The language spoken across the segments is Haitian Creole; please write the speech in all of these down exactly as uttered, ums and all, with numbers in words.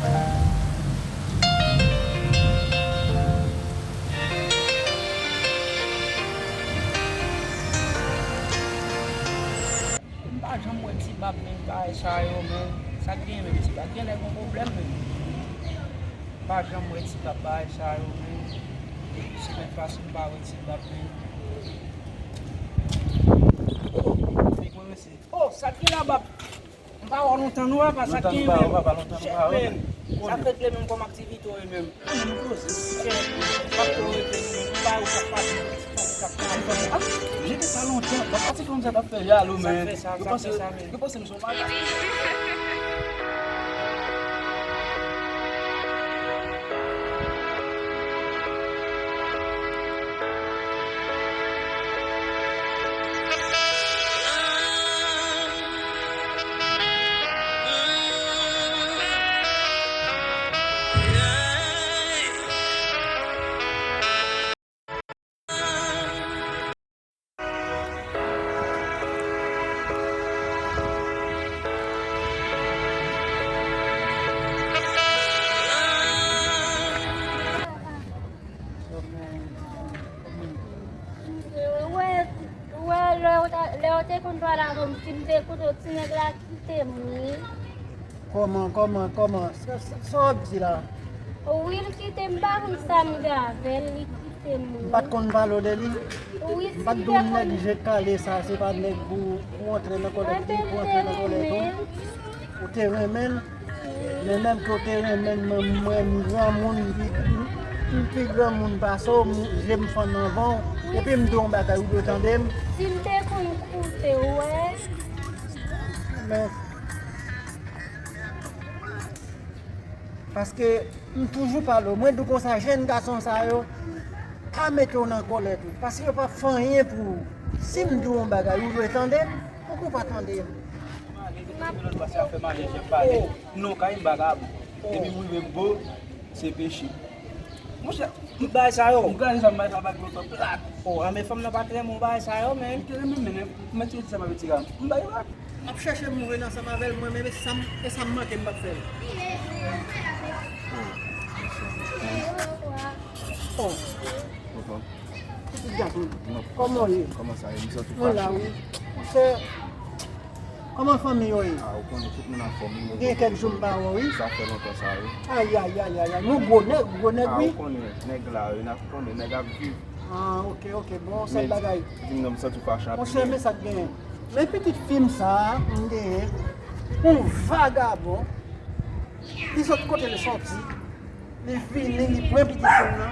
M pa janm wè Ti Bab menm bagay sa yo, men. Sa k genyen menm, Ti Bab? Genlè gon pwoblèm menm. M pa janm wè Ti Bab bagay sa yo, men. Depi semèn pase m pa wè Ti Bab menm. Oh, big mwen mesye. Oh, sa k gen la, Bab? M pa wè w lontan non, papa, sa k gen menm? Lontan nou pa wè, papa, lontan nou pa wè, men. Sa k regle menm kòm aktivite w ye menm? Ann nou poze. Chè, m ap tou rete menm. M pa wè w k ap pase, ti fanm k ap pale. Ah, jete sa lontan. Papa, ti fanm sa t ap fè jalo, men. Sa k fè sa, sa k fè sa, men. Yo panse, yo panse m se yon makak. Ou wè, ou wè, lè w ta, lè w te konn pale avè m, si m te koute w, ti nèg la kite m, wi. Kòman, kòman, kòman? Sa, sa, sa w ap di la? Wi, l kite m, m pa konn sa m gen avè l, li kite m, wi. M pa t konn pale w de li? Wi, m pa t di w nèg je kale sa, se pa nèg pou, pou antre nan kòlèt li, pou antre nan kòlèt ou. Ou te renmen l? Men menm ke w te renmen m, mwen, m granmoun, m pi, m pi granmoun pase w, m, je m fann anvan w. Epi m di w yon bagay, ou dwe tande m. Si m te konn koute w, wè. Men, paske m toujou pale w, mwen di w konsa, jèn gason sa yo, pa mete w nan kòlèt ou, paske yo p ap fè anyen pou ou. Si m di w yon bagay, ou dwe tande m, pouki w pa tande m? Lòt fwa, se afè malèz y ap pale. Non, kay m vagabon. Depi m rive m bo, se peche. Monchè, tout bagay sa yo. M gade sa, m bay sa vag lontan plat. Oh, a men fanm nan pa t renmen w bagay sa yo, men. Li te renmen m, men, men ti sa m ap di la. M bay vag. M ap chèche m mouri ansanm avè l, mwen menm, e sa m, e sa m manke, m p ap fè l. Oh. Pitit gason, kòman w ye? Kòman sa ye? M santi w fache. Mwen la, wi. Monchè, kòman fanmi yo ye? Ah, ou konnen tout moun anfòm, wi. Gen kèk jou m pa wè w, wi. Sa fè lontan sa, wi. Ay, ay, ay, ay, ay. Nou gwo nèg, gwo nèg, wi. Ah, ou konnen, nèg la, wi, n ap konnen, nèg ap viv. Ah, ok, ok. Bon, sèl bagay. Di m non, m santi w fache anpil. Monchè, men sa k genyen. Men pitit fi m sa a, m genyen, yon vagabon, li sot kote l soti, li vini, li pran pitit fi m nan.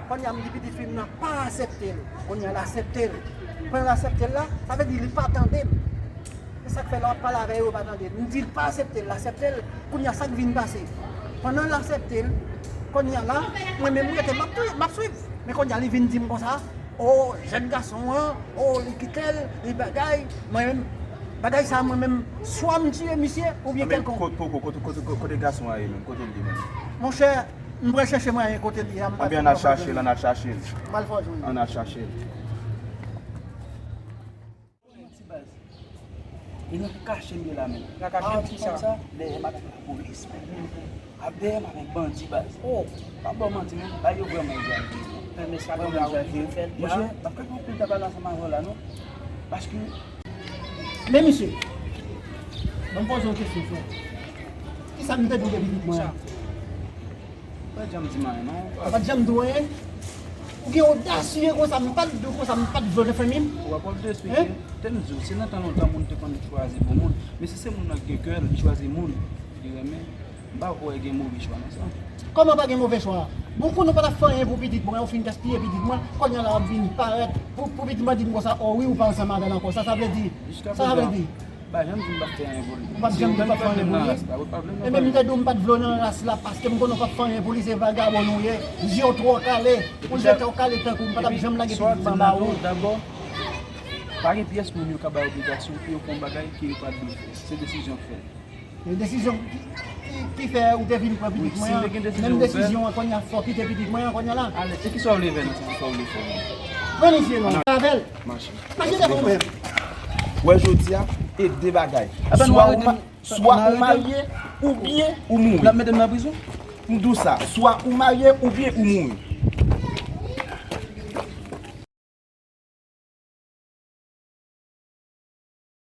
Kounye a m di pitit fi m nan pa aksepte l. Kounye a l aksepte l. Pandan l aksepte l la, sa vle di li pa tande m. Se sa k fè lè w ap pale avè yo, yo pa tande l. M di l pa aksepte l, l aksepte l. Kounye a sa k vin pase? Pandan l aksepte l, kounye a la, mwen menm m rete, m ap, m ap swiv. Men kounye a li vin di m konsa, o, jèn gason an, o, li kite l, li bagay. Mwen menm, bagay sa a, mwen menm, swa m tiye misye, oubyen kèlkonk. Kote, kote, kote, kote gason an ye menm? Kote l ye menm? Monchè, m pral chèche mwayen kote l ye a, m pral fè yon fòjri. Anben, ann al chache l, ann al chache l. M pral fè yon fòjri. Ann al chache l. Ti baz. E nan ki kache m ye la menm? Nan kache m ki sa? Dèyè m avèk lapolis menm. Ap dèyè m avèk bandi baz. Oh. Pa ba w manti menm, bay yo vrèman egzajere. Men sa vrèman egzajere. Monchè, m ap ka fè anpil ta pale ansanm avè w la non. Paske. Men misye, ban m poze yon kesyon frè. Kisa m te di w de pitit mwen an? Pa t janm di m anyen non. Ou pa t janm di w anyen? Ou gen odasye konsa, m pa t di w konsa, m pa t vle w nan fanmi m? Ou wè pwòp de swi ke te m di w, se nan tan lontan moun te konn chwazi bon moun. Men si se moun nan gen kè, li chwazi moun li renmen, m pa kwè gen move chwa nan sa. Kòman pa gen move chwa? Bon, kounye w pa t ap fè anyen pou pitit mwen, ou fin gaspiye pitit mwen, kounye a la w ap vin parèt pou, pou pitit mwen di m konsa, o wi, ou pa ansanm avè l ankò. Sa sa vle di? Sa sa vle di? Pa janm di m p ap fè anyen pou li. Ou p ap janm di w p ap fè anyen pou li? Ebyen, m te di w m pa t vle w nan ras la, paske m konnen w p ap fè anyen pou li, se vagabon ou ye. Je w twò kale. Yon je twò kale tankou w, m pa t ap janm lage pitit mwen ba ou. Dabò, pa gen pyès moun yo ka bay obligasyon pou yo fè yon bagay ke yo pa t dwe fè. Se desizyon k fè. Yon desizyon ki, ki, ki fè ou te vin pran pitit mwen an. Menm desizyon an, kounye a fò w kite pitit mwen an, kounye a la. Ale, e kisa w vle fè nan sa, kisa w vle fè? Pran misye non, avè l. Mache. Mache devan mwen. Wè jodi a, e de bagay. Swa ou ma-, swa ou marye, oubyen ou mouri. N ap mete m nan prizon? M di w sa, swa ou marye oubyen ou mouri.